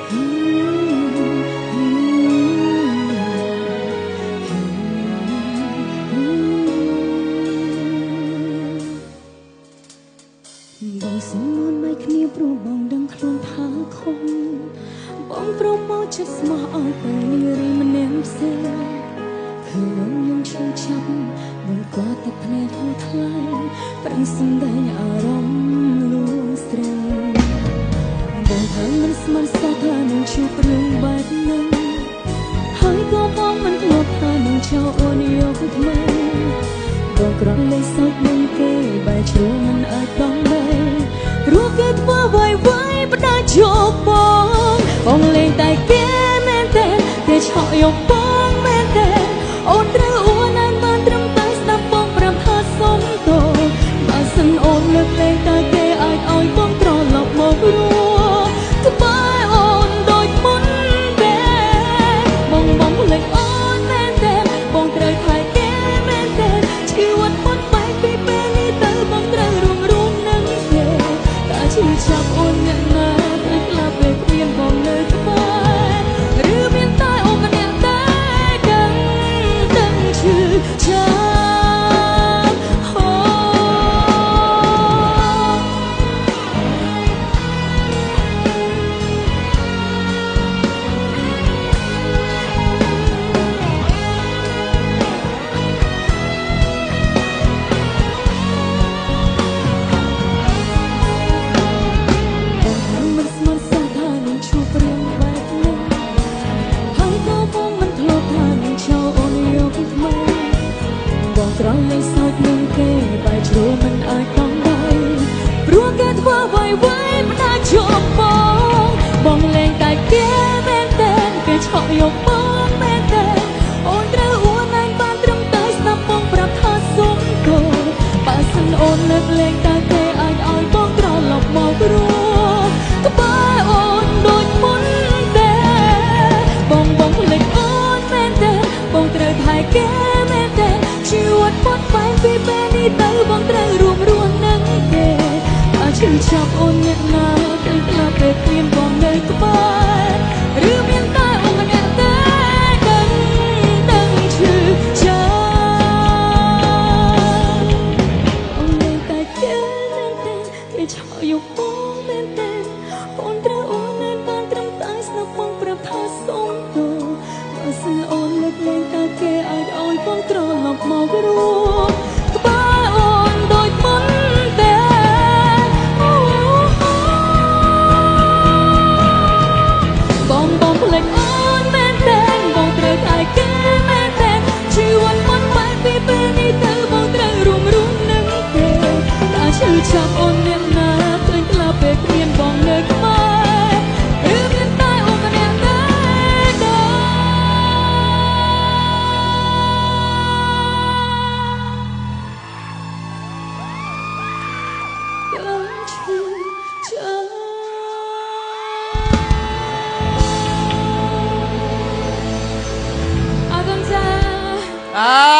បងសុំអូនមិនគ្នាព្រោះបងដឹងខ្លួនថាខំបងព្រមមកចិត្តស្មោះឲ្យទៅនារីម្នាក់ផ្សេងឃើញខ្ញុំឈឺចាប់បងក៏ទឹកភ្នែកហូរថ្លៃប្រឹងសម្ដែងអារម្មណ៍លួងស្រីបងថាមិនស្មានសោះថានឹងជួបរឿងបែបនេះហើយក៏បងមិនធ្លាប់ថានឹងចោលអូនយកថ្មីបងក្រំលេងសើចនឹងគេបែរជ្រុលមិនអាចដំដីព្រោះគេធ្វើអ្វីៗផ្ដាច់យកបងបងលេងតែគេមែនទេគេឆក់យកបងមែនទេអូនត្រូវអួនឯងបានត្រឹមតែស្ដាប់បងប្រាប់ថាសុំទោសបើសិនអូនលើកលែងតើគេអាចឲ្យបងត្រឡប់មករស់ក្បែរអូនដូចមុនទេបងបងភ្លេចអូនមែនទេបងត្រូវថែគេមែនទេជីវិតមុនបែកពីពេលនេះទៅបងត្រូវរួមរួមនឹងគេតើឈឺចាប់អូនអ្នកណាភ្លេចខ្លះពេលគ្មានបងនៅក្បែរឬមានតែអូនម្នាក់តែដឹងដឹងឈឺចាប់ហូ បងថាមិនស្មានសោះថានឹងជួបរឿងបែបនេះហើយក៏បងមិនធ្លាប់ថានឹងចោលអូនយកថ្មីបងត្រង់លេងសើចនឹងគេបែរជ្រុលមិនអាចកំដៃព្រោះគេធ្វើអ្វីៗផ្ដាច់ជាប់បងបងលេងតែគេមែនទេគេឆក់យកបងមែនទេអូនត្រូវអួនឯងបានត្រឹមតែស្ដាប់បងប្រាប់ថាសុំទោសបើសិនអូនលើកលែងតើគេអាចឲ្យបងត្រឡប់មករស់ក្បែរអូនដូចមុនទេបងបងភ្លេចអូនមែនទេបងត្រូវថែគេមែនទេជីវិតបត់បែនពីពេលនេះទៅបងត្រូវរួមរស់នឹងគេតើឈឺចាប់អូនអ្នកណាពេលខ្លះពេលគ្មានបងនៅក្បែរឬមានតែអូនម្នាក់ទេដឹងដឹងឈឺចាប់អូនលែងតែគេមែនទេគេឆក់យកបងមែនទេអូនត្រូវអូននៅបានត្រឹមតែស្ដាប់បងប្រាប់ថាសុំទោសបើសិនអូនលើកលែងតើគេអាចឲ្យបងត្រឡប់មករស់ក្បែរអូនដូចមុនទេអូបងបងភ្លេចអូនមែនទេបងត្រូវតែគេមែនទេជីវិតមុនបែកពីពេលនេះទៅបងត្រូវរួមរស់នឹងគេតើឈឺចាប់អូនអ្នកណាឃើញខ្លះពេលគ្មានបងនៅក្បែរឬមានតែអូនម្នាក់ទេដឹងឈឺចាប់ អរគុណចា អើ